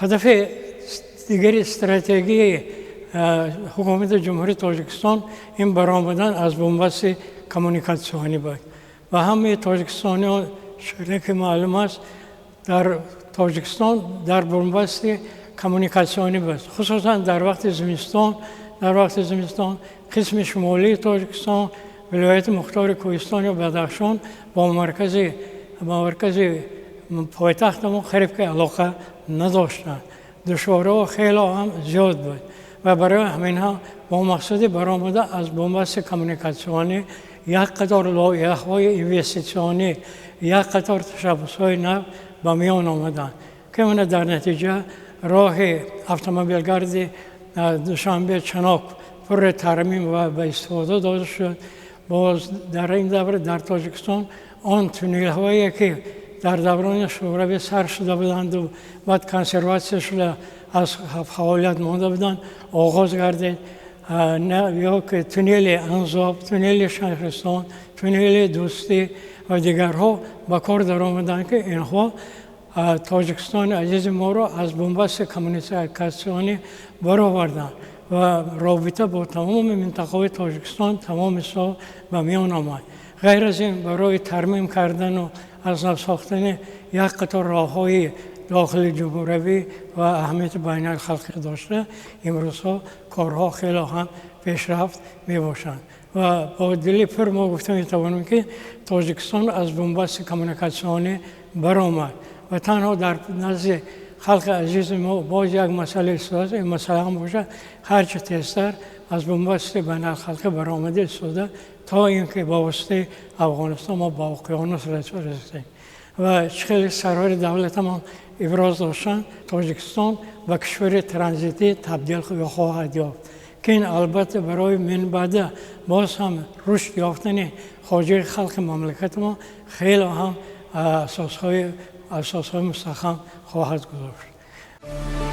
Ҳадафи дигари стратегии ҳукумати Ҷумҳурии Тоҷикистон ин баромадан аз бунбасти коммуникатсионӣ буд. Ва ҳамаи тоҷикистониҳо шареки маълум аст, дар Тоҷикистон дар бунбасти коммуникатсионӣ буд. Хусусан дар вақти зимистон қисми шимолии Тоҷикистон, вилояти мухтори Кӯҳистони Бадахшон бо маркази пойтахтамон қариб ки алоқа надоштанд. Душвориҳо хело ҳам зиёд буд ва барои ҳаминҳо бо мақсади баромада аз бунбасти коммуникатсионӣ як қатор лоиҳаҳои инвеститсионӣ, як қатор ташаббусҳои нав ба миён омаданд, ки мана дар натиҷа роҳи автомобилгарди Душанбе Чанок пурра тармим ва ба истифода дода шуд. Боз дар ин давра дар Тоҷикистон он туннелҳое, ки дар даврони Шӯравӣ сар шуда буданду баъд консерватсия шуда аз фаъолият монда буданд, оғоз гардид. Ё ки туннели Анзоб, туннели Шаҳристон, туннели Дӯстӣ ва дигарҳо ба кор даромаданд, ки инҳо Тоҷикистони азизи моро аз бунбасти коммуникатсионӣ бароварданд ва робита бо тамоми минтақаҳои Тоҷикистон тамоми сол ба миён омад. Ғайр аз ин, барои тармим кардану аз нав сохтани як қатор роҳҳои дохили ҷумҳуравӣ ва аҳамияти байналхалқӣ дошта, имрӯзҳо корҳо хело ҳам пешрафт мебошанд ва бо дили пур мо гуфта метавонем, ки Тоҷикистон аз бунбасти коммуникатсионӣ баромад. Ва танҳо дар назди халқи азизи мо боз як масъала истодааст. Ин масъала ҳам бошад, ҳарчи тезтар аз бунбасти байналхалқӣ баромада истода, то ин ки ба воситаи Афғонистон мо ба уқёнус расем. Ва чӣ хеле сарвари давлатамон иброз доштанд, Тоҷикистон ба кишвари транзитӣ табдил хоҳад ёфт, ки ин албатта барои минбаъда боз ҳам рушд ёфтани хоҷагии халқи мамлакати мо хеле ҳам асосҳои мустаҳкам хоҳад гузошт.